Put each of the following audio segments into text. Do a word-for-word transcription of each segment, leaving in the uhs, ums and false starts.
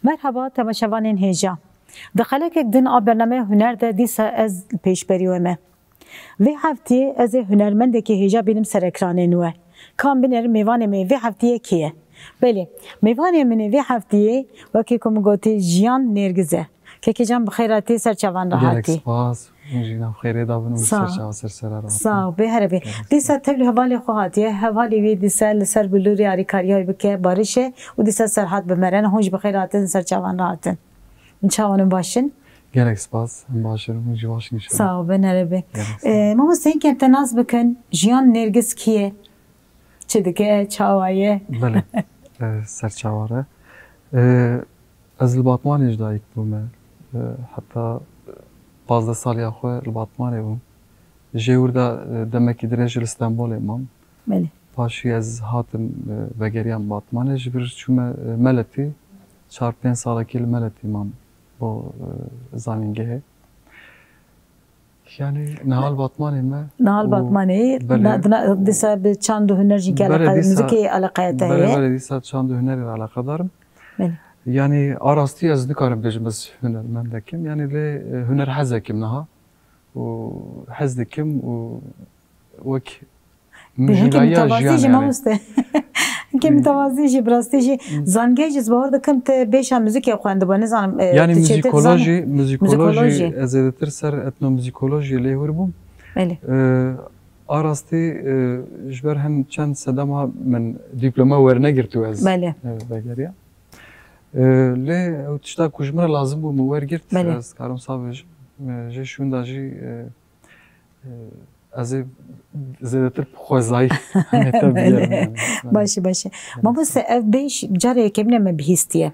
Merhaba temaşevanên hêja. Di xelekek din a bernameyê Huner de dîsa ez li pêşberî we me. Vê heftiyê ez ê hunermendekî hêja bînim ser ekranên we. Ka em binêrin mêvanê me yê vê heftiyê kê ye? Belê, mêvanê min ê vê heftiyê, wekî ku min gotî, Jiyan Nêrgiz e. Kekê can, bi xêr hatî, ser çavan re hatî. Gelek spas. Hûn jî nav xêrê dabin û Sağ ol. Ser çava ser sera re hatin. Sağ ol, bê here bê. Gelek spas. Dîsa tev li hevalê xwe hatiye. Hevalê wî dîsa li ser bilûrê alîkariyayê bike, Barış e û dîsa Serhat bi me re ne. Hûn jî bi xêr hatin, ser çavan re hatin. Hûn çawan in, baş in? Gelek spas. Em baş in, hûn jî baş in inşallah. Sağ ol, ben here bê. Gelek spas. Ee, mamoste, hinkê em te nas bikin. Jiyan Nêrgiz kî ye? Çi dike, çawa ye? Belê. Ee, ser çava re. Ee, Ez li Batmanê ji dayik bûme. E, heta pazdeh saliya xwe li Batmanê bûm. Jê wir de, e, demekî dirêj li Stenbolê mam. Belê. Paşî ez hatim, e, vegeriyam Batmanê. Ji vir çûme, e, Meletî. Çar pênc salekî li Meletî mam bo, e, zanîngehê. Yani niha li Batmanê me. Niha li Batmanê. Belê. Na, dina, dîsa bi çand û huner jî ke Belê, eleqe-, dîsa, muzîkê eleqeya te belê, heye? Belê, dîsa çand û hunerê re eleqedar im. Belê. Yani a rastî ez nikarim bêjim ez hunermendek im. Yani lê, e, hunerhezek im niha. Û hez dikim û wek Bi hinkê mujîlaya mütevazî jiyan jî yani. Mamoste. Hinkê mütevazî jî, bi rastî jî. Hı. Zangehê jî ez bawer dikim te bêşa muzîkê xwendibû, nizanim, e, Yani tu çêtir muzîkolojî, zan-, muzîkolojî, muzîkolojî. Ez zêdetir ser etnomuzîkolojiyê lê hûr bûm. Belê. E, a rastî, e, ji ber hin çend sedema min dîploma wernegirtû ez, Belê. e, vegeriya. E, lê ew tişta ku ji min re lazim bû min wergirt, Belê. ez karim sa bêjim. E, jê şûnda jî, e, e, Ez ê zêdetir bi xwezayî nête bigerim yani. Başe, başe. Evet. Mamoste, ev bêş cara yekemîn e me bihîstiye.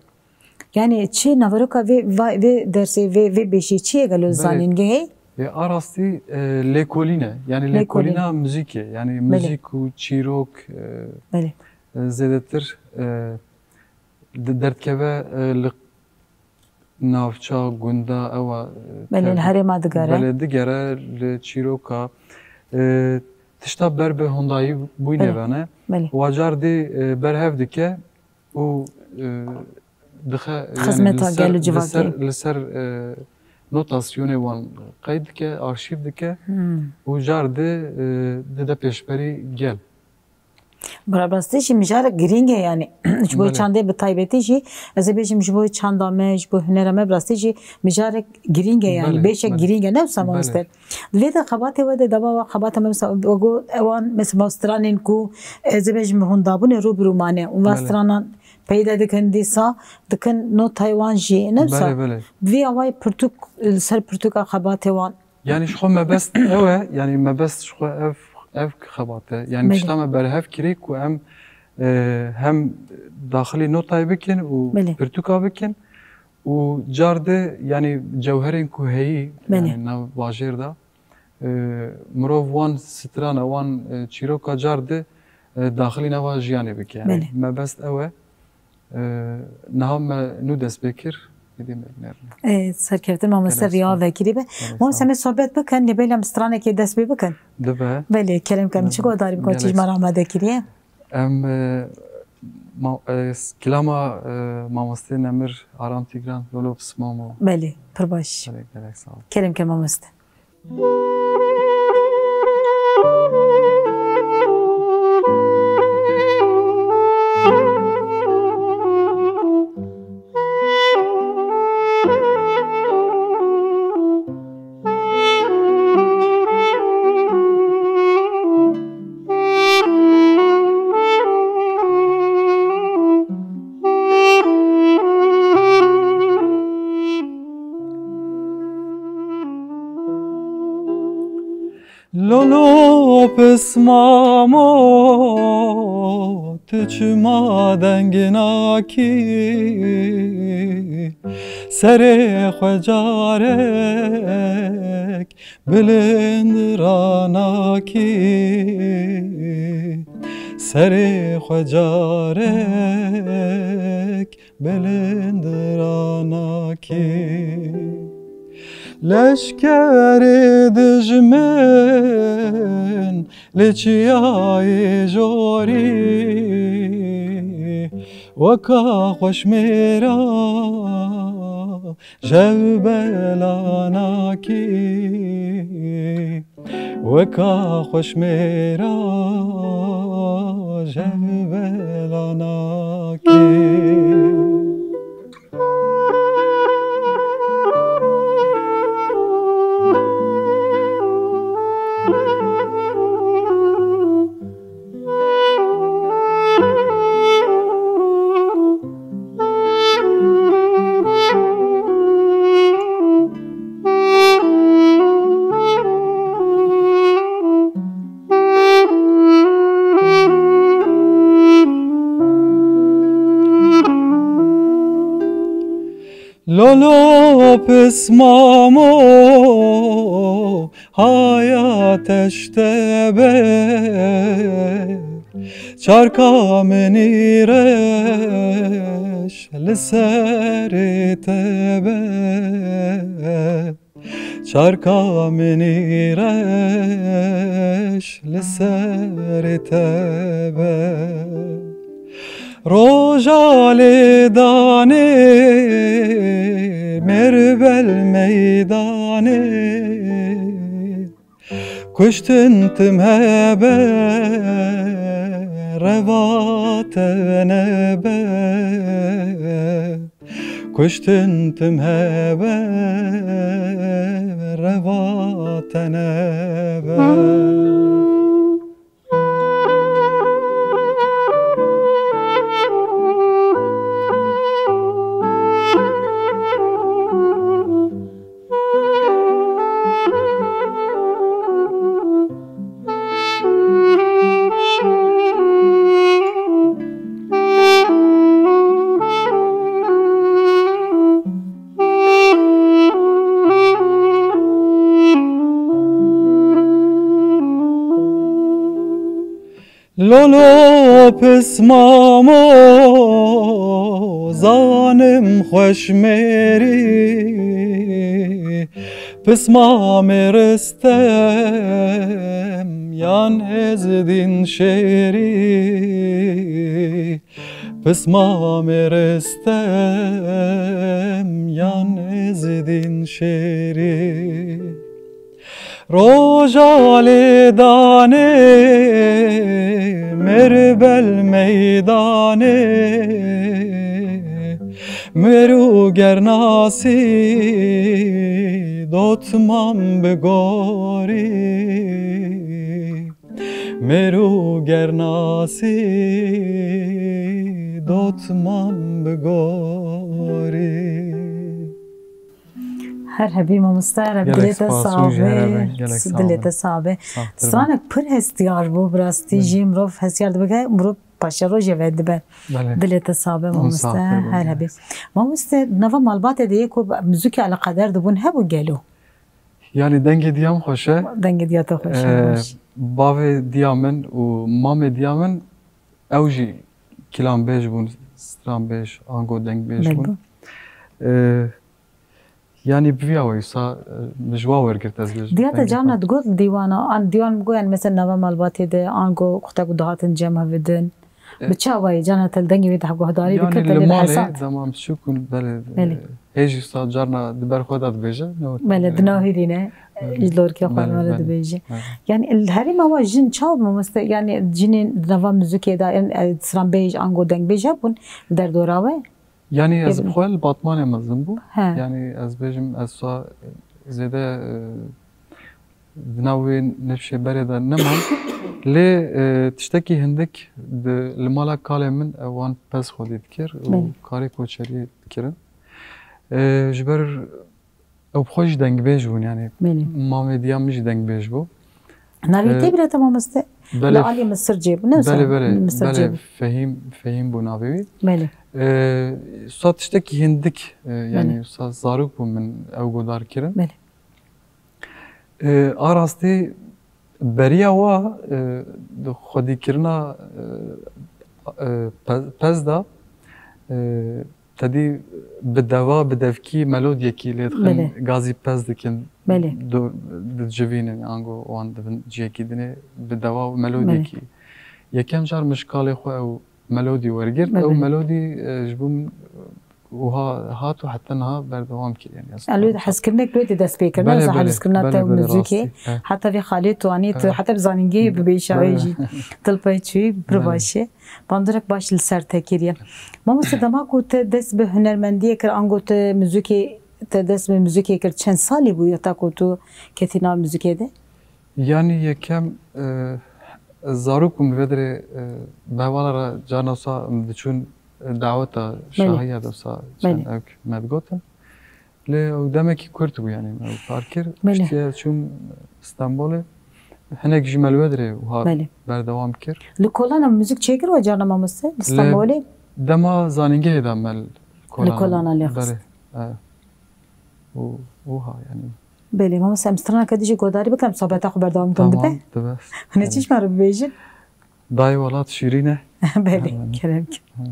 Yani çi naveroka vê, va-, vê dersê, vê, vê bêşî çi ye gelo Belê. zanîngehê? E, a rastî, e, lêkolîn e. Yani Lêkolîn. lêkolîna muzîkê. Yani Belê. muzîk û çîrok, e, Belê. e, zêdetir, e, di derdkeve, e, li navça, gunda, ewa, e, Belê, li tev-, herêma digere. Belê, digere li çîroka. E, tişta ber bi hundayî bûyînê Belê. ve ne. Belê. Wa car dê, e, berhev dike û, e, dixe, yani Xizmeta li ser, gel û li ser, civakê. li ser, e, notasyonê wan qeyd dike, arşîv dike Hmm. û car dê, e, dide pêşberî gel. Bi rastî jî mijarek girîng e, yani ji bo Belê. çandê bi taybetî jî, ez ê bêjim ji bo çanda me, ji bo hunera me bi rastî jî mijarek girîng e, yani Belê, beşek belê. girîng e, ne wisa Belê. mamoste? Di vê de xebatê we de dema we xebata me mesela, we got ewan mesela stranên ku ez ê bêjim bi hûn dabûne rû bi rû mane û we Belê. stranan peyde dikin dîsa dikin notayê wan jî, ne wisa? Belê, belê. Vî awayî pirtûk, li ser pirtûka xebatê wan. Yani ji xwe mebest ew e, yani mebest ji xwe ev, ev xebat e. Yani Belê. tişta me berhev kirî ku em, e, hem daxilî notayê bikin û Belê. pirtûka bikin û car de yani cewherên ku heyî Belê. yani nav bajêr de, e, mirov wan strana, wan, e, çîroka car de, e, daxilî nava jiyanê bike. Yani Belê. mebest ew e. Ee, niha me nû dest pê kir, êdî me binêrin. Ê, serkeftin mamoste Gelek riya spas. vekirî be. Gelek Mamoste spas. me sohbet bikin, lê bêle em stranekê dest pê bikin. Dibe. Belê, kerem kem, çi Dibe. guhdarî bike çi Gelek ji me re spas. amade kiriye? Em, e, ma-, e, s-, kilama, e, mamoste Nemir Aram Tîgran, Lolo Pismamo. Belê, pir baş. Gelek, gelek sağ ol. Kerem kem mamoste. Lolo pismamo, tu çima deng nakî? Serê xwe carek bilind ranakî, serê xwe carek bilind ranakî. Leşkerê dijmin li çiyayê jorî, Weka xweşmêra jev belanakî, weka xweşmêra jev belanakî. Lolo pismamo, haya teşte be, çarka minî reş li serê te be. Çarka minî reş li serê te be. Roja lêdanê mêr bel meydanê. Kuştin tim hebe, reva te nebe. Kuştin tim hebe, reva te nebe. Lolo pismamo, zanim xweşmêrî, pismamê Ristem yan Êzidîn Şêrî. Pismamê Ristem yan Êzidîn Şêrî. Roja lêdanê mêr bel meydanê. Mêr û gernasî dotman bi gorî. Mêr û gernasî dotman bi gorî. Her hebî mamoste, Reb dilê te sax be. Dilê te sax be. Stranek pir hestiyar bû, bi rastî jî mirov hestiyar dibe, mirov paşerojê ve dibe. Dilê te sax be mamoste, her hebî. Mamoste, nava malbatê de yê ku muzîkê eleqeder dibûn hebû gelo? Yanî dengê diya min xweş e. Dengê diya te xweş e, Ee, baş. Bavê diya min û mamê diya min, ew jî kîlanbêj bûn, stranbêj, ango dengbêj bûn. Ee, yanî bi vîya weysa, e, min ji wa wergirt ez bêjim. Diya te carna digot li dîwana, an dîwan bigot, yanî mesela nava malbatê de, ango wexta ku dihatin cem hev didin, E, bi çi awayî carna te li dengê wê de guhdarî dikir, te lê dihesand? Yanî li malê dema em biçûk bûn, belê, Belê. E, hê jî sa carna di ber xwe de dibêje, ne wek, Belê, e, di navî dî ne, belê, ji lorkê xwe belê, re belê, dibêje. Belê. Yanî li herêma we jin çawa bû mamoste? Yanî jinên di nava muzîkê de, em, e, stranbêj, ango dengbêj hebûn li derdora we? Yanî ez Ê, bi xwe li Batmanê mezin bû. He. Yanî ez bêjim ez sa zêde, e, di nav wê nifşê berê de nemam. Lê, e, tiştekî hindik di, li mala kalê min ew wan pez xwedî dikir û Belê. karê koçeriyê dikirin. E, ji ber ew bi xwe jî dengbêj bûn, yanî Belê. mamê diya min jî dengbêj bû. Navê E, kê bira te mamoste? Belê. Li alî Misircê bû, ne wisa? Belê, belê, Misircê belê, bû. Fehîm, Fehîm bû navê wî. Belê. E, sa tiştekî hindik, e, yanî Belê. sa zarok bû min ew godar kirin. Belê. E, a rastî beriya wa, e, di xwedîkirina, e, e, pe-, pez de, e, te dî bi deva, bi devkî melodiyekî lê dixin, Belê. gazî pez dikin, Belê. do-, dicivînin, ango wan dibin ciyekî dinê, bi deva û melodiyekî. Belê. Yekem car min ji kalê xwe ew melodî wergirt. Ew Belê. melodî, e, ji bo min, e, wiha hat û heta niha berdewam kir, yani, aslında. Elbette, hezkirinek wê tê dest pê kirin, Belê, ez belê, hezkirina belê, te û belê, muzîkê. rastî, e. Heta vê xalê tu anî, tu E. heta bi zanîngehê bibêşa wê Belê. jî. Dilpey çûyî, pir Belê. baş e. Bandorek baş li ser te kiriye. Mamoste, dema ku te dest bi hunermendiyê kir, ango te muzîkê, te dest bi muzîkê kir, çend salî bû ya ta ku tu ketî nav muzîkê de? Yani yekem, e, zarok bûm, li vê derê, e, bi hevala re carna wisa em diçûn, e, daweta Belê. şahiya de wisa çend Belê. ewk me digotin. Lê ew demekî kurt bû, yani me ew kar kir. Belê. Piştî ez çûm Stenbolê. Hinek jî me li wê derê wiha Belê. berdewam kir. Li kolana muzîk çêkir we carna mamoste? Li Lê Stenbolê? dema zanîngehê de me li Li kolana kolana lê xist. Belê. E. Û, û ha, yani. Belê, mamoste, em straneke dijî godarî bikin, em sohbeta xwe berdewam bikin, Tamam, dibe? dibe. Hûn ê Belê. çişma re bibêjin? Dayê welat şîrîn e. Belê, Hemen. kerem ki. Ha.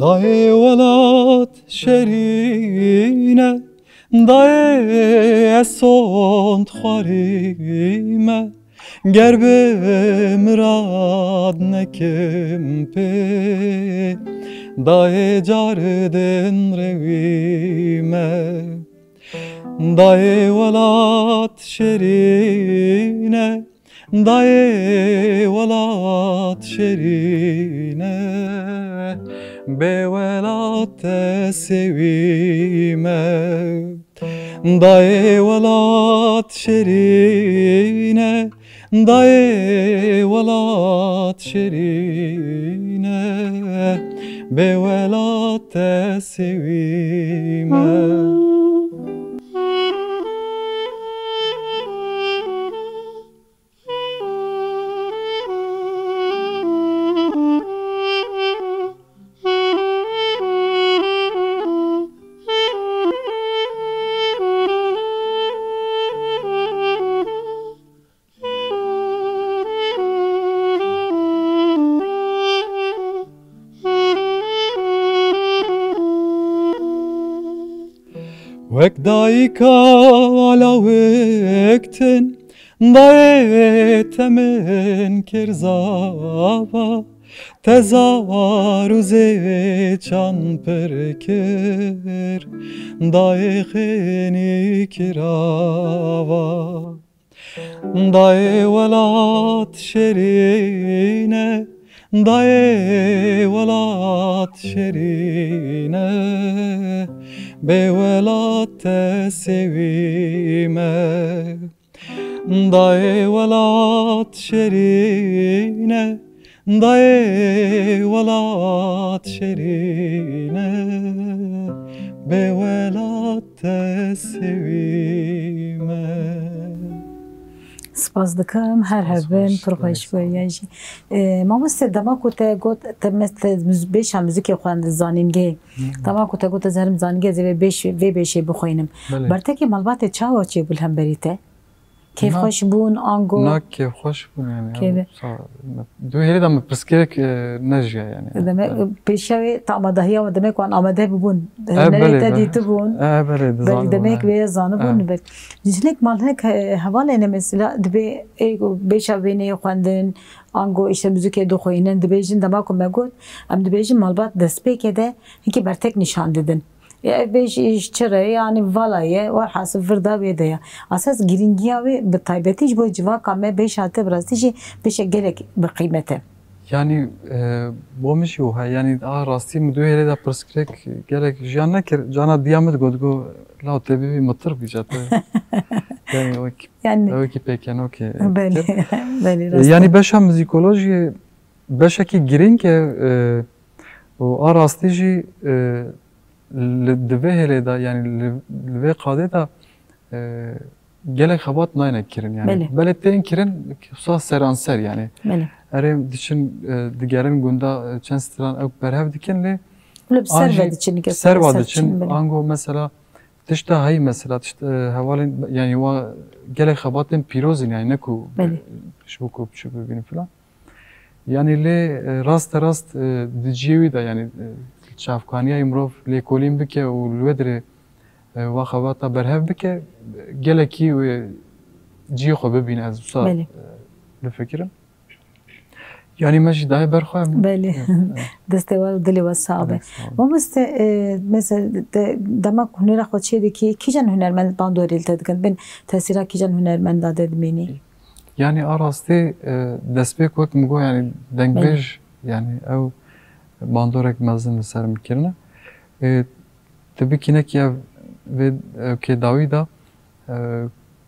Dayê welat şerîn e, dayê ez sond xwarî me. Ger bi mirad nekim pê, dayê car din rewî me. Dayê welat şerîn e, dayê welat şerîn e, bê welat te sêwî me. Dayê welat şirîn e, dayê welat şirîn e, bê welat te sêwî me. Wek dayika alawiktin, dayê te min kir zava, te zar û zêçan pir kir, dayê xênî kir ava. Dayê welat şirîn e, dayê welat şirîn e, bê welat te sêwî me. Dayê welat şirîn e, dayê welat şirîn e, bê welat te sêwî me. Spas dikim, her Spas hebin, xweş, pir xweş spas. Bûye jî. E, mamoste, dema ku te got, te me-, te muz-, bêşa muzîkê xwend zanîngehê. Hı hı. Dema ku te got, ez herim zanîngehê, ez ê vê bêş-, vê bêşê bixwînim. Belê. Bertekê malbatê çawa çêbû li hemberî te? Kêfxweş bûn, ango? Na, kêfxweş bûn, yani, Kêfe- sa-, me, di wê hêlê de me pirsgirêk, e, nejiya, yani. Demek, Yani. pêşiya wê te amadehiya wan, demek wan amade bibûn. E, Hunerê belê, te be. dîtibûn. E, belê, Belê, dizanibûn, demek e. wê zanibûn, E. belê. Hinek mal, hinek, e, hevalê ne mesela, dibê, ê, bêşa wê neyê xwendin, ango, işte, muzikê dixwînin, dibêjin, dema ku me got, em dibêjin malbat destpêkê de hinkî bertek nîşan didin. Ev bêj ji çi re ye, yanî vala ye, werhasil vir da wê de ye. Esas girîngiya wê bi taybetî ji bo civaka me bêj hate bi rastî jî bêşek gelek bi qîmet e. Yanî, e, bo min jî wiha ye. Yanî a rastî min di wê hêlê de pirsgirêk gelek jiyan nekir. Cana diya min digot, digot, "Law te bibî mitir bî ca te." Yanî wek, Yanî wekî pêkenokê Belê, dikir. belê, E, rast yanî e. beşa muzîkolojiyê beşekî girîng e, e, û a rastî jî, e, li, di vê hêlê de, yanî li, li vê qadê de, e, Gelek xebat nayne kirin yani. Belê. Belê tên kirin, wisa seranser yani. Belê. Erê diçin, e, digerin gunda, e, çend stran ew berhev dikin lê Wilo bi ser an jî ve diçin, ke ser ve ser diçin, diçin, belê. Ango mesela tişta heyî mesela, tişt, e, hevalên, yani wa gelek xebatên pîroz in yani, ne ku, Belê. e, ji bo ku biçûk bibînin filan. Yani lê, e, raste rast, e, di cihê wî de yani, e, çavkaniya mirov lêkolîn bike û li wê dirê, e, wa xebata berhev bike, gelekî wê cihê xwe bibîne, ez wisa, Belê. e, difikirim. Yani me jî dayê ber xwe. Belê. Evet, evet. Destê we û dilê we sax be. Evet, sağ olun. Mamoste, e, mesela te, dema ku hunera xwe çê dikî, kîjan hunermend bandorê li te dikin? Bin tesîra kîjan hunermenda de dimînî? Yani a rastî, e, destpêk wek min got yani dengbêj, Belê. yani ew bandorek mezin li ser min kirine. E, Tibî kînekî ev vê, e, kê dawî de, e,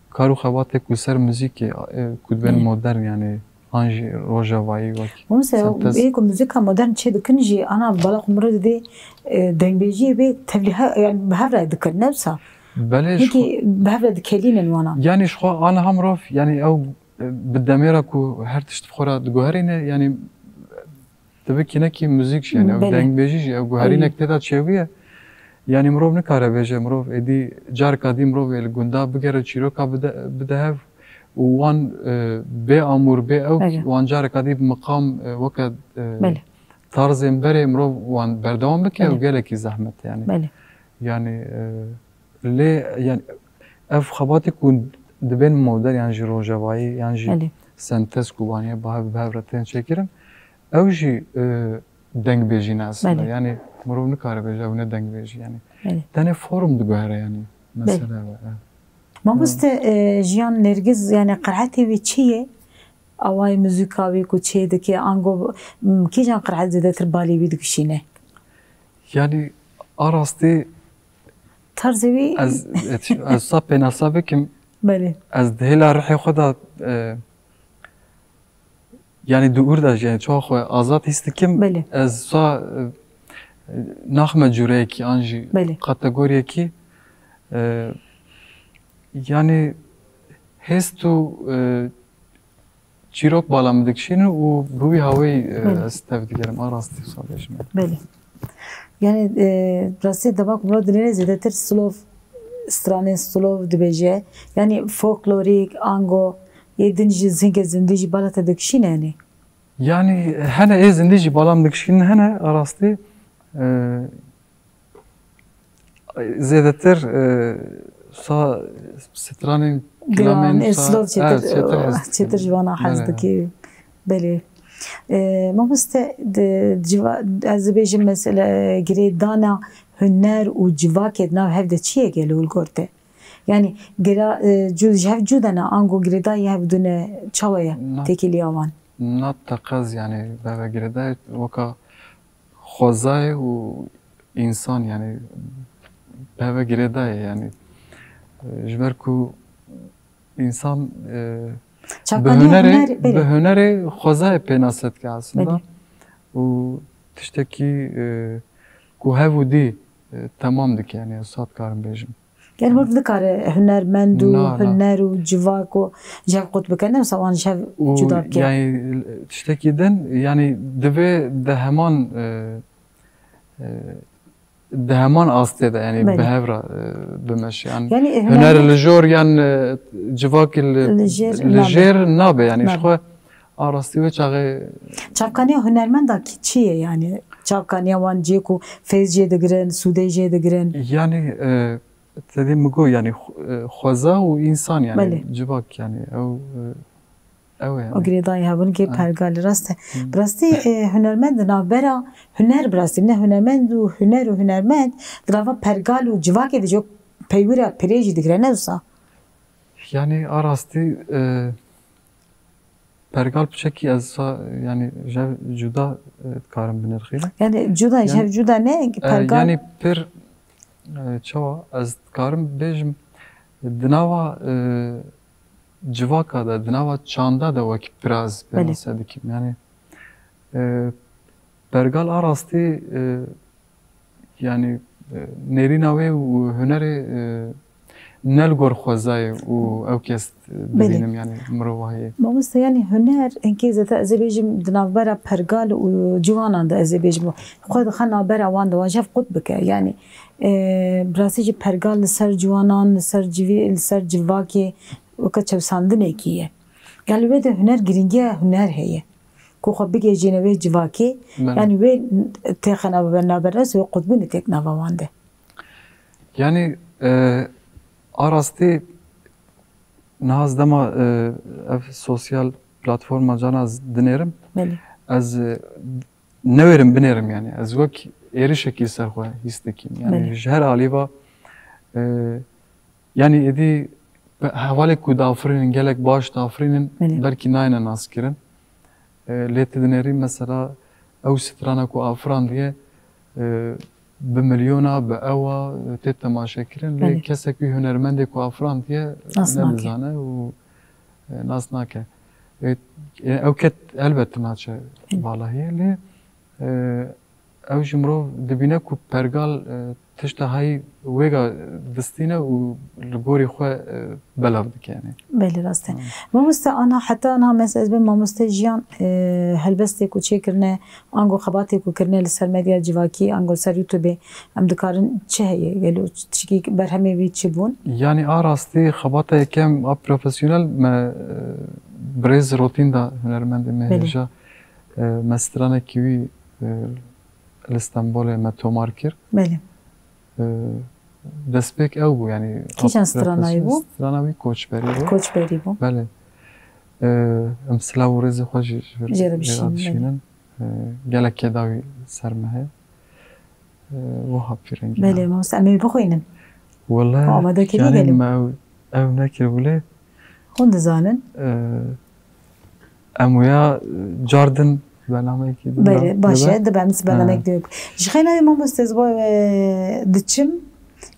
kar û xebatê ku ser muzîkê, e, ku dibên Belê. modern yani an jî rojavayî wek Mamoste, sentez. Ê ku muzîka modern çê dikin jî ana bala xwe min re didê, e, dengbêjiyê bê tevlî he-, yani bi hev re dikin, ne wisa? Belê, ji Hinekî xwe bi hev re dikelînin wana. Yani ji xwe ana ha mirov, yani ew, e, bi demê re ku her tişt bi xwe re diguherîne, yani Tibî kînekî muzîk jî, yani ew Belê. dengbêjî jî, ew guherînek Belê. tê de çêbûye. Yani mirov nikare bêje, mirov êdî careka dî mirov ê li gunda bigere çîroka bide, bide hev û wan, e, bê amûr, bê ewk, Belê. wan careka dî bi miqam, e, weke, e, Belê. tarzên berê mirov wan berdewam bike, ew Belê. gelekî zehmet yani. Belê. Yani, e, Lê, yani, ev xebatê ku dibên modern, yan jî rojavayî, yan jî Belê. sentez ku vaniye bi hev, bi hev re tên çêkirin, ew jî, e, dengbêjî ne aslında. Belê. Yani, mirov nikare bêje ew ne dengbêjî, yani. Belê. Tenê form diguhere, yani. Belê. Mesele ew e. Mamoste, e, Jiyan Nergiz, yani, qirhetê wî çi ye? Awayê muzîka wî ku çê dike, ango, m, kîjan qirhet zêdetir balê wî dikişîne? Yani, a rastî Tarzê wî ez, ez sa pênasa bikim. Belê. Ez di hêla rihê xwe de, e, yani di ûr de jî, yani çawa xwe azad hîs dikim. Belê. Ez sa, e, naxime cûreyekî an jî Belê. kategoriyekî, e, yani hêst û, e, çîrok bala min dikişînin û bi wî hawî, e, Belê. ez tev digerim, a rastî wisa bêjim. Belê. Yani, e, rastî dema ku mirov dinêre zêdetir slow, stranên slow dibêje. Yani folklorîk, ango, yê din jî zingê zindî jî bala te dikişîne yani. Yani hene ê zindî jî bala min dikişînin hene, a rastî, e, Zêdetir, e, sa stranên Giran, kilamên e, sa, slow çêtir, evet, çêtir e, hez çêtir dikim. ji wana hez Belê. dikî. Belê. E, mamoste, di civa-, ez dibêjim mesela girêdana huner û civakê di nav hev de çi ye gelo li gor te? Yani gira, e, cu-, ji hev cuda ne, ango girêdayî hev dune çawa ye Na- têkiliya wan? Na teqez yani beve girêdayî weka xwezayê û însan, yani, bi hev ve girêdayê, yani. E, ji ber ku însan, e, bi Çapaniya hunerê, huner, belê. bi hunerê xwezayê pênase dike aslında. Belê. Û tiştekî, e, ku hev û dî, e, temam dike, yani, wisa dikarim bêjim. Yani mirov nikare hunermend û Na, na. huner û civak û ji hev qut bike, ne wisa wan ji hev Û cuda bike. yani tiştekî din, yani divê di heman, e, e, di heman astê de, yani Belê. bi hev re, e, bimeşe. Yani, e, huner hunermend li jor yan, e, civakî li, Li jêr li nabe. jêr nabe, yani ji Nabe. xwe a rastî wê çaxê Çavkaniya hunermenda kî çi ye yani? Çavkaniya wan cihê ku fêz jê digirin, sûdê jê digirin. Yani, e, Tedê min got, yani, xwe-, e, xweza û însan, yani, Belê. civak, yani, ew, e, ew e, yani. O girêdayî hebûn kê Ha. pergalî rast e. Hı. Bi rastî, e, hunermend di navbera huner, bi rastî ne hunermend û huner û hunermend di nava pergal û civakê de jî peywira pirê jî digire, ne wisa? Yani, a rastî, e, Pergal piçekî ez sa, yani, ji hev cuda, e, dikarim binirxînim. Yani, cuda, ji Yani, hev cuda ne, e, pergal? yani, pir, e, çawa, ez dikarim bêjim, di nava, e, civaka de, di nava çanda de wekî pira ez Belê. pênase dikim. Yani, e, pergal a rastî, e, Yani, e, nêrîna wê û hunerê, e, ne li gor xwezayê û ew kes dibînim, yani mirovahiyê. Mamoste, yani huner, hinkê zêde ez ê bêjim di navbera pergal û ciwanan de ez ê bêjim. Xwe dixe navbera wan de, wan ji hev qut bike. Yani, e, bi rastî jî pergal li ser ciwanan, li ser civî, li ser civakê weke çewsandinekî ye. Yani wê de huner, girîngiya huner heye. Ku xwe bigihîjîne wê civakê, Belê. yani wê têxe nava bernabernes, wê qutbûnê têk nava wan de. Yani, e, a rastî niha ez dema, e, ev sosyal platforma cana ez dinêrim. Belê. Ez, e, newêrim binêrim yani. Ez wek êrişekî ser xwe hîs dikim. Yani Belê. ji her alî ve, e, yani êdî be-, hevalê ku diafirînin, gelek baş diafirînin, Belê. belkî nayêne naskirin. E, lê tu dinêrî mesela ew strana ku afirandiye, e, bi milyona, bi ewa, e, tê temaşekirin. Lê Belê. kesek wî hunermendê ku afirandiye Nas nake. nedizane û, e, nas nake. E, e, ew ket elbet naçe Belê. valahiyê, lê, e, ew ji mirov dibîne ku pergal, e, tişta hay wêga distîne û li gorî xwe, e, belav dike, yani. Belê, rast e. Hmm. Mamoste, ana, heta ana mes-, ez bim mamoste jiyan, e, helbestê ku çêkirine, ango xebatê ku kirine li ser medya civakî, ango li ser YouTubeê, em dikarin çi heye? Gelo tişkî berhemê wî çi bûn? Yani a rastî xebata yekem a profesyonel me, e, birêz Rotîn da hunermendê me Belê. hêja, e, me stranekî wî, e, li Stenbolê me tomar kir. Belê. E, destpêk ew bû, yani, Kîjan stranayî bû? Strana wî Koçberî bû. Koçberî bû. Belê. E, em silav û rêzê xwe jî ji vir Jê re jê re bişînin, belê. dişînin. E, gelek kêda wî ser me heye. E, wiha pîrengî Belê, ne. mamoste, em ê bixwînin. Wele, Amade kirî yani, gelin. me ew, ew nekir wile. Hûn dizanin? E, em wêya, e, car din bernameyekî din Belê, de baş e, dibe. dibe em He. bernamek dibe. Ji xêna wê mamoste ez bo, e, diçim,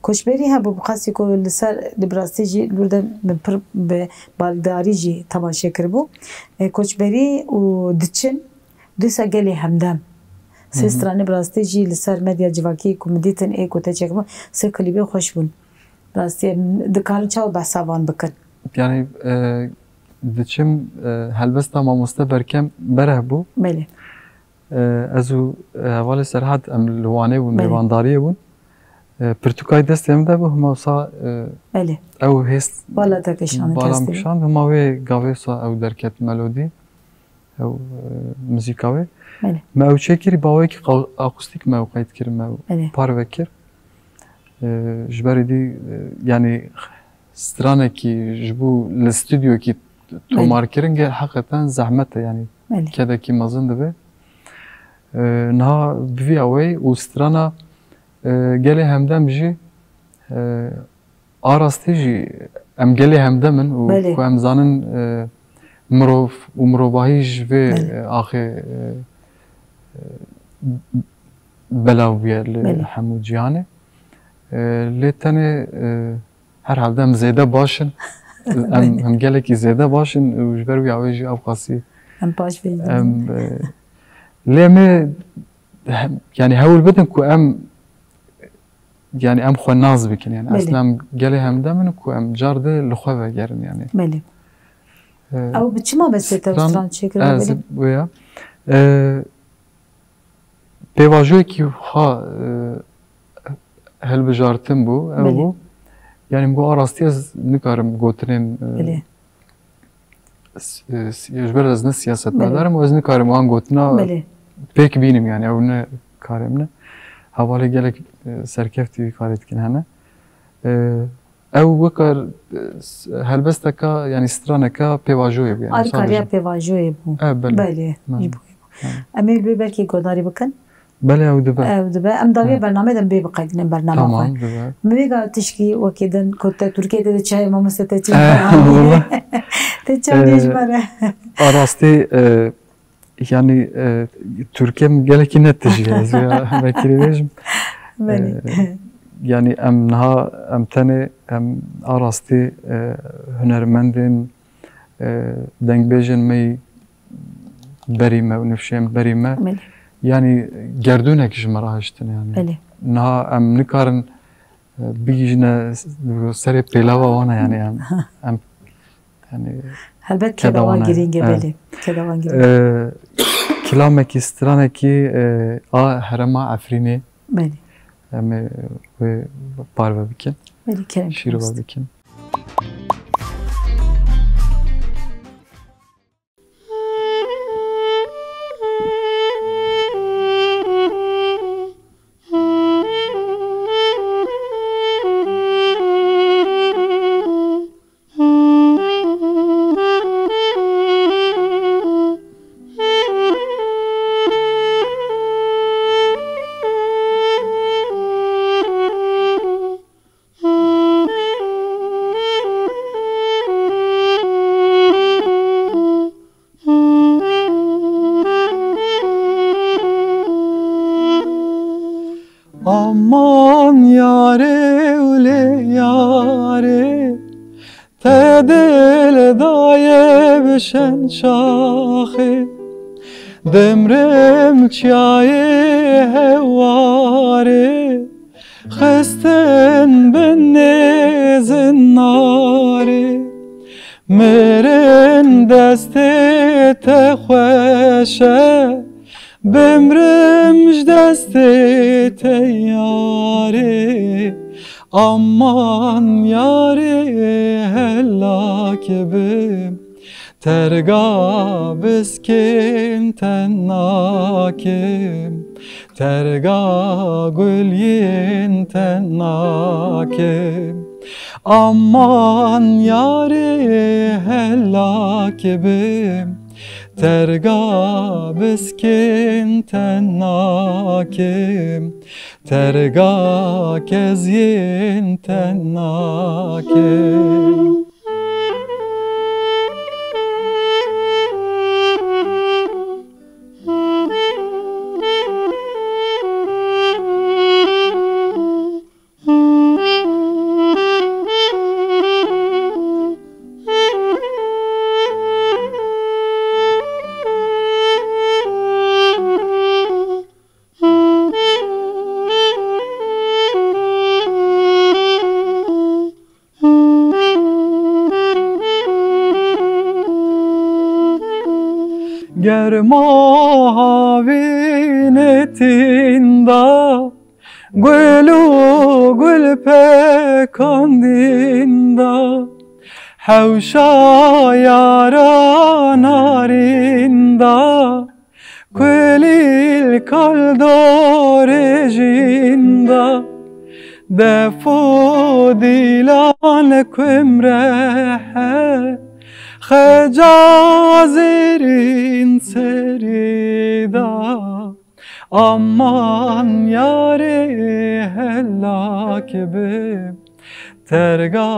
koçberî hebû, bi xasî ku li ser, li bi rastî jî li wir de min pir bi baldarî jî temaşe kiribû. E, koçberî û diçin, dîsa gelê hemdem. Sê Hı hı. stranê bi rastî jî li ser medya civakî ku min dîtin ê ku te çekbûn, sê klîbê xweş bûn. Bi rastî em dikarin çawa behsa van bikin? Yani, e, diçim, e, helbesta mamoste Berkem Bereh bû. Belê. E, ez û, e, hevalê Serhat em li Wanê bûn, Belê. mêvandariyê bûn. E, pirtûkay destê min de bû, hima wisa, e, Belê. ew hêst Bala te kişand, bala min kestî. kişand, hima wê gavê wisa ew derket melodî, ew, e, muzîka wê. Belê. Me ew çêkirî, bi awayekî qa-, akustîk me ew qeyd kir, me ew Belê. parve kir. E, ji ber êdî, e, yani stranekî ji bo li stûdyokî Belê. tomar kirin ge heqeten zehmet e, yani Belê. kedekî mezin dibe. E, niha bi vî awayî û strana, e, gelê hemdem jî, e, a rastî jî em gelê hemdem in û Belê. ku em zanin, e, mirov û mirovahî ji vê, Belê. e, axê, e, e, belav bûye li Belê. hemû cîhanê. E, lê tenê, e, herhalde em zêde baş in. Em, Belê. em gelekî zêde baş in û ji ber wî awê jî ew qasî Em paş vê em, e, lê em ê hem, yani hewl bidin ku em, yani em xwe nas bikin, yani Belê. aslında em gelê hemdem in ku em car de li xwe vegerin, yani. Belê. E, Ew bi çima besê te stran, stran çêkirine ez belê? Wê ya. E, pêvajoyekî ha, e, hilbijartin bû, ew Belê. bû. Yani min got, a rastî ez nikarim gotinên, e, Belê. s-, e, s-, ji ber ez ne siyasetmedar Belê. im û ez nikarim wan gotina Belê. pêk bînim, yani ew ne karê min e. Hevalê gelek, e, serkeftî wî karê dikin hene. E, ew wekar, e, s-, helbesteka, yani straneka pêvajoyê bû, yani Alîkariya sadece. pêvajoyê bû. E, belê. Belê. Belê. Ji bo Hı. Em ê li wê belkî guhdarî bikin. Belê, ew dibe. Ew dibe. Em dawiya Hı. bernamê de em bê biqeydînin bernama Tamam, xwe. dibe. Min vêga tişkî wekî din ku te Tirkiyê de çayê mamoste te çi Eh, wala. Te çav Eh, ji me re. A rastî, eh, yani, eh, Tirkiye min gelekî ne tijî ye. Ez ya vekirî bêjim. Belê. Eh, yani em niha, em tenê, em a rastî, eh, hunermendên, eh, dengbêjên me yî berî me û nifşên berî me. Belê. Yanî gerdûnek ji me re hiştin yanî. Belê. Niha em nikarin bigihîjine serê pêlava wan e, yani em, em yani Helbet keda keda wan wan e. Girîng e, Evet. Belê. Keda wan girîng e. Ee, kilamekî, stranekî, e, a herêma Efrînê. Belê. Em ê wê parve bikin. Belê, kerem Şîrove bikin. Aman yarê û lê yarê, te dil daye bi şen şaxê, dimrim çiyayê hewarê. Xistin binê zinarê, mirin destê te xweş e, bimrim ji destê te yarê. Aman yarê helak bim, terga biskên te nakim, terga gul yên te nakim. Aman yarê helak bim, terga biskên te nakim, terga keziyên te nakim. Germa havînê tînda, gul û gulpekan dînda, hewşa yara narînda, kulîl kal dorê jînda, def û dîlan kumrehe, xeca zêrîn serî da. Aman yarê helak bim, terga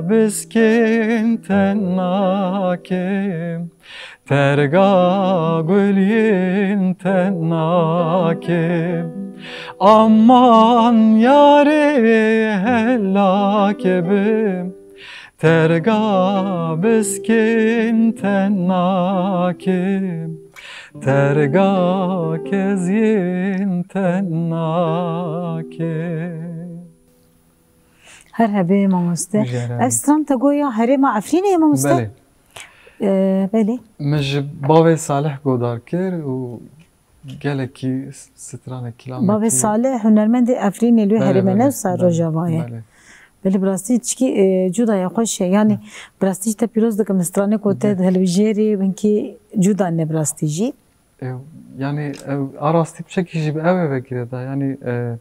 biskên te nakim, terga guliyên te nakim. Aman yarê helak bim, terga biskên te nakim, terga keziyên te nakim. Her hebê mamoste. Mijara. Ev stran te goya herêma Efrînê ye mamoste? Belê. Ee, belê. Min ji bavê Salih godar kir û gelekî s-, stranek, kilamekî. Bavê Salih hunermendê Efrînê li wê herêmê ne wisa Rojava ye. Belê. Belê, bi rastî çikî, e, cuda ye, xweş e. Yanî, bi rastî jî te pîroz dikim, stranê ku te hilbijêrî, hinkî cuda ne bi rastî jî. Ew, yanî, ew, a rastî piçekî jî bi ew ê vekirê de. Yanî, e,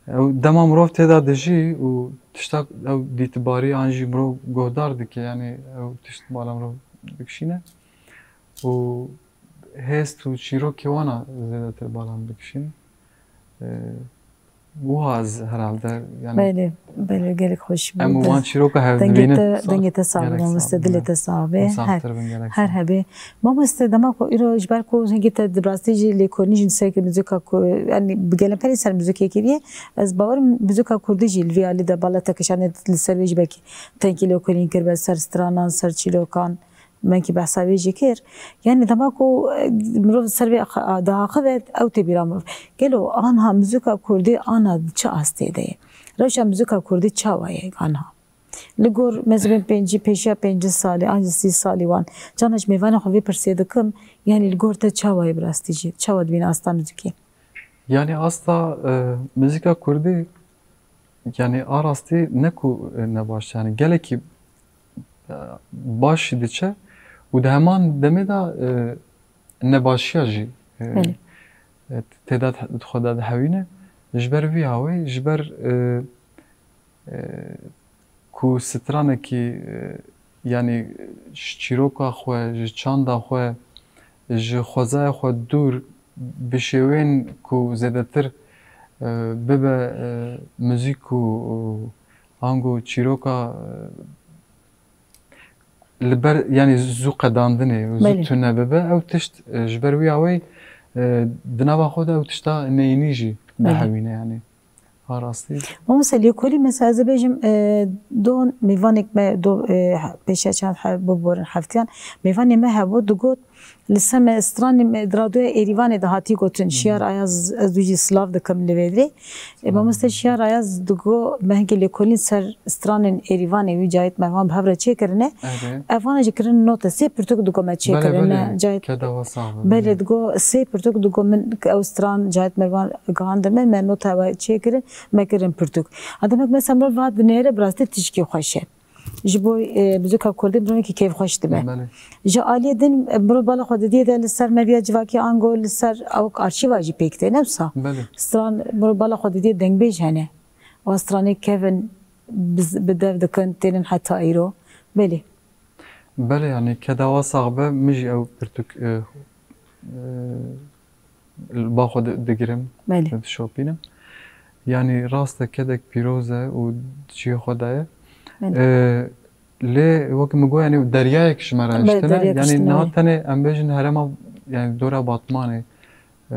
ew dema mirov tê de dijî û tişta ew dîtibarî an jî mirov guhdar dike, yanî ew tişt bala mirov dikişîne û hêst û çîrokê wan a zêdetir bala min dikişîne. E, Wiha ez herhalde, yani. Belê, belê, gelek xweş bû. Em û wan çîroka hev dibînin. Dengê te, dengê te sax be, mamoste, dilê te sax be. Her, her hebê. Mamoste, dema ku îro ji ber ku hingê te di rastî jî lêkolîn jî li ser muzîka ku, yani bi gelemperî ser muzîkê kiriye, ez bawerim muzîka kurdî jî li vî alî de bala te kişanê li ser wê jî belkî tenkî lêkolîn kiribe ser stranan, ser çîrokan. Belkî behsa wê jî kir. Yanî dema ku, e, mirov ser vê ax-, a, diaxive, ew tê bîra mirov. Gelo anha muzîka kurdî ana di çi astê de ye? Rewşa muzîka kurdî çawa ye anha? Li gor mezibên pêncî, pêşiya pêncî salî, an jî sî salî wan. Çanda ji mêvanê xwe vê pirsê dikim, yanî li gor te çawa ye bi rastî jî? Çawa dibîne asta muzîkê? Yanî asta, e, muzîka kurdî, yanî a rastî ne ku, e, ne baş, yanî gelekî, e, baş jî diçe û di heman demê de, e, nebaşiya jî, e, Belê. e, tê de di xwe de dihewîne. Ji ber vî hawê, ji ber, e, e, ku stranekî, e, yanî ji çîroka xwe, ji çanda xwe, ji xwezaya xwe dûr bi şêwên ku zêdetir, e, bibe, e, muzîk û, û ango çîroka, e, li ber, yanî zû qedandinê û zû Belê. tune bibe, ew tişt, e, ji ber wî awê, e, di nava xwe de ew tişta neyînî jî Belê. dihewîne, yanî. Ha rastî. Mamoste lêkolî, mesela ez ê bêjim, e, don mêvanek me do, e, pêşiya çend he-, biborin heftiyan, mêvanê me hebû, digot, li ser me stranê me di radyoya Êrîvanê de hatî gotin, Şiyar Ayaz, ez wî jî silav dikim li vê dirê. E, mamoste Şiyar Ayaz digo, me hinkê lêkolîn ser stranên Êrîvanê wî Cahit Merwan bi hev re çêkirine. Evet. Ev vana jî kirin note. Sê pirtûk digo me Belê, çêkirine. belê. Cahit Keda we sax be, Belê, belê. digo sê pirtûk digo min ew stran Cahit Merwan gihandime, me nota we çêkirin, me kirin pirtûk. A demek mesela mirov va dinêre bi rastî tişkî xweş e. Ji bo, e, muzîka kurdî mirovekî kêfxweş dibe. Belê. Ji aliyê din, e, mirov bala xwe didiyê de li ser medya civakî ango li ser awk arşîva jî pêk tê, ne wisa? Belê. Stran mirov bala xwe didiyê dengbêj hene. Wan stranê kevin bi, bi dev dikin, tênin heta îro. Belê. Belê, yanî keda we sax be, min jî ew pirtûk, e, e, li ba xwe di-, digirim, Belê. dişopînim. Yanî rast e, kedek pîroz e û di cihê xwe de ye. Belê. E, lê wek min got, yanî deryayek ji me re Belê, hiştine. deryayek Yanî hiştine, niha belê. tenê em bêjin herêma, yanî dora Batmanê, e,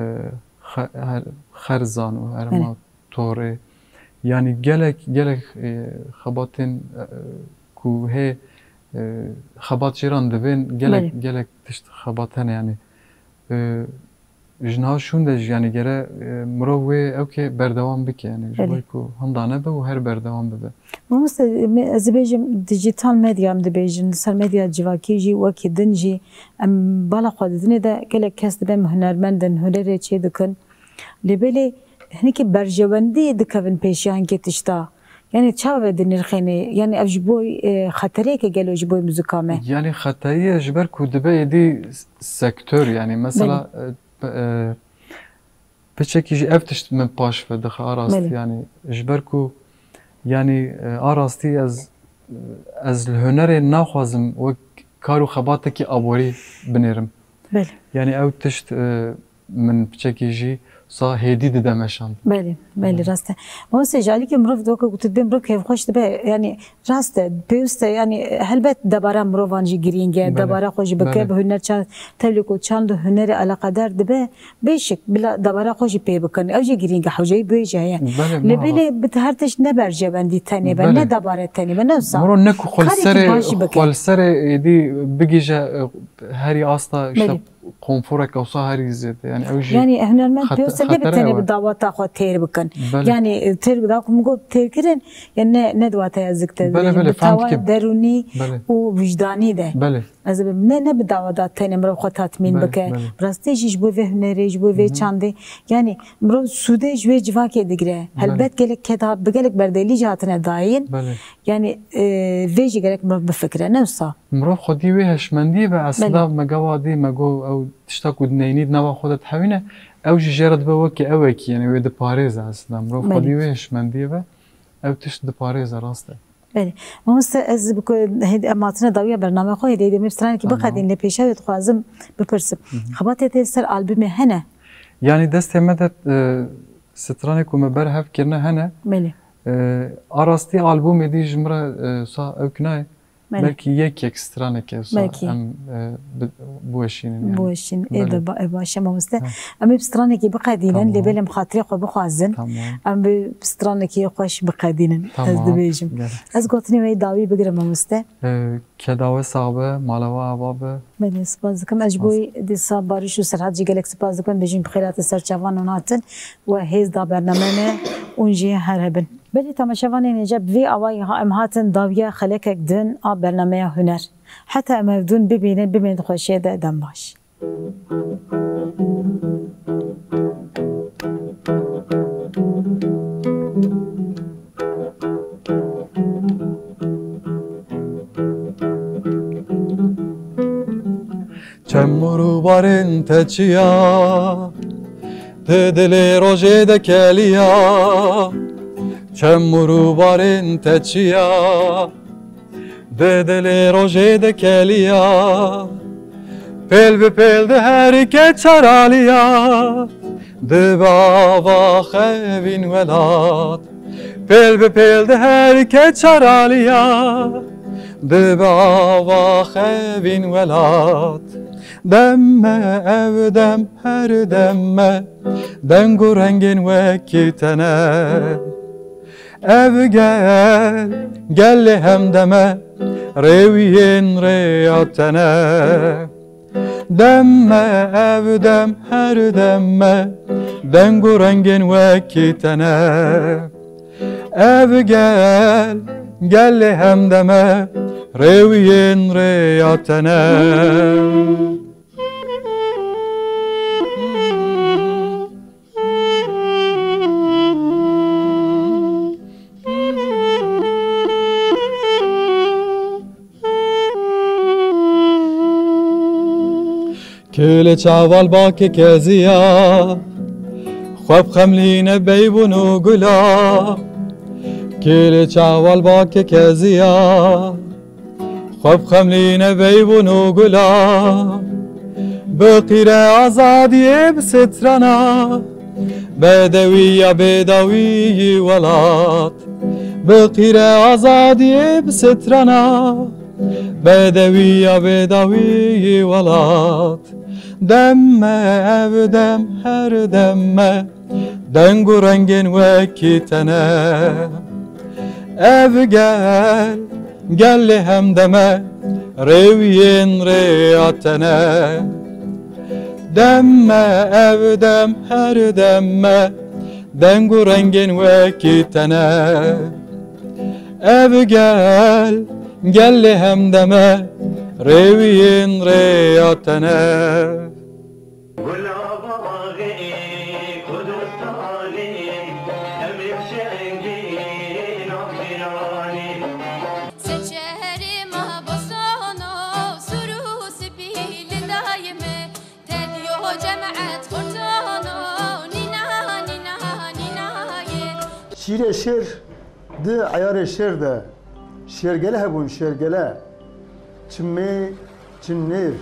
Xe-, Her-, Xerzan û herêma Belê. Torê. Yanî gelek, gelek, e, xebatên, e, ku hê, e, xebat jê re dibên, gelek, Belê. gelek tişt xebat hene, yanî. E, ji niha şûn de jî, yanî gere, e, mirov wê ewkê berdewam bike, yanî ji Belê. bo ku hinda nebe û her berdewam bibe. Mamoste, me, ez dibêjim, dijital medya em dibêjin, li ser medya civakî jî wekî din jî em bala xwe didinê de gelek kes dibe em hunermend in, hunerê çê dikin. Lê belê hinkî berjewendî dikevin pêşiya hinkê tişta. Yanî çawa ve dinirxêne? Yanî ev ji bo, e, xetereyeke gelo ji bo muzika me? Yanî xeteriye ji ber ku dibe êdî s-, sektör, yanî mesela, Belê. e, p-, e, piçekî jî ev tişt min paş ve dixe a rastî, Belê. yanî ji ber ku, yanî, e, a rastî ez, ez li hunerê naxwazim wek kar û xebatekî aborî binêrim. Belê. Yanî ew tişt, e, min piçekî jî sa hêdî dide meşand. Belê, belê, Hı. rast e. Mamoste, ji alîkê mirov doke ku tu dibê mirov kêfxweş dibe, yanî rast e, pêwist e, yanî helbet debara mirovan jî girîng e, Belê, debara xwe jî bike, belê. bi huner çand, tevlî ku çand û hunerê eleqedar dibe, bêşik, bila debara xwe jî pê bikin. Ew jî girîng e, hewceyî bê jî heye. Belê, Lê muhakkak. belê bi her tişt ne berjewendî tenê be, Belê. ne debare tenê be, ne wisa. Miro ne ku xwe li Karekî serê, baş jî bike. xwe li serê êdî bigihîje, e, herî asta, işte, Belê. konforeke wisa herî zêde. Yani ew jî Yanî hunermend xet-, pêwîst e nebe xetere tenê ew e. bi dawata xwe têr bikin. Belê. Yanî, e, têr bi da ku min got têr kirin, yani ne, ne di wateya zik de Belê, dibêjin, belê, bi fehm tawa dikim. derûnî Belê. û wijdanî de. Belê. Ez ê bim, ne, ne bi dawa da tenê mirov xwe tatmîn Belê, bike. belê. Bi rastî jî ji bo vê hunerê, ji bo vê Hı hı. çandê. Yani mirov sûdê ji wê civakê digire. Belê. Helbet gelek keda, bi gelek berdelî jî hatine dayîn. Belê. Yani, e, vê jî gerek mirov bifikire, ne wisa? Mirov xwedî wê hişmendiyê be, aslında Belê. me gava dî, me got ew tişta ku dineyînî di nava xwe de dihewîne, ew jî jê re dibe wekî ewekî, yani wê diparêze aslında. Mirov Belê. xwedî wê hişmendiyê be, ew tişt diparêze, rast e. Belê. Mamoste, ez bi ku hêd-, em hatine dawiya bername xwe, hêdî hêdî me stranekî Tamam. biqedîn, lê pêşa wê dixwazim bipirsim. Hı hı. Xebatê te ser albumê hene? Yani destê me de, e, stranê ku me berhev kirine hene. Belê. E, a rastî albumê dî ji min re, e, sa ewk nayê. Belê. Belkî yek yek straneke wisa Belkî. em, e, bi-, biweşînin yani. Biweşîn. Ê Belê. de ba-, e, baş e mamoste. Ha. Em ê bi stranekî biqedînin, Tamam. lê belê em xatirê xwe bixwazin. Tamam. Em bi stranekî xweş biqedînin. Ez Tamam. dibêjim. Gel. Ez gotinê we yê dawî bigirim mamoste. E, keda we sax be, mala we ava be. Belê, spas dikim. Ez ji bo Spas. dîsa Barış û Serhat jî gelek spas dikim. Bêjim bi xêr hatin ser çavan hûn hatin. We hêz da bername me. Hûn jî her hebin. Belê temaşevanên hêja, bi vî awayî ha em hatin dawiya xelekek din a bernameya huner. Heta em hevdûn bibînin, bimînin di xweşiyê de, dem baş. Çem û rûbarên te çi ya? Di dilê rojê de keliya. Çem û rûbarên te çi ya? Di dilê rojê de keliya. Pêl bi pêl diherike çaraliya. Dibe ava xevîn welat. Pêl bi pêl diherike çaraliya. Dibe ava xevîn welat. Dem me ev dem, her dem me. Deng û rengên wekî te ne. Ev gel, gelê hemdem e, rêwiyên rêya te ne. Dem me ev dem, her dem me, deng û rengên wekî te ne. Ev gel, gelê hemdem e, rêwiyên rêya te ne. Kêlê çaval bakê keziya, xwe bi xemlîne beybûn û gula. Kêlê çaval bakê keziya, xwe bi xemlîne beybûn û gula. Bi qîre azadiyê, bi strana bedewiya bêdawiyî welat. Bi qîre azadiyê, bi strana bedewiya bêdawiyî welat. Dem me ev dem, her dem me, deng û rengên wekî te ne. Ev gel, gelê hemdem e, rêwiyên rêya te ne. Dem me ev dem, her dem me, deng û rengên wekî te ne. Ev gel, gelê hemdem e, rêwiyên rêya te ne. Gula baxê Kurdistanê, em ê şengî navîranê. Seçerê me bostano, sur û spî li dayê me, tediyo cemet xurtano, nîna, nîna, nîna ye. Şîrê şêr, di eyarê şêr de şêrgele hebûn, şêrgele. Çimê, çinêr.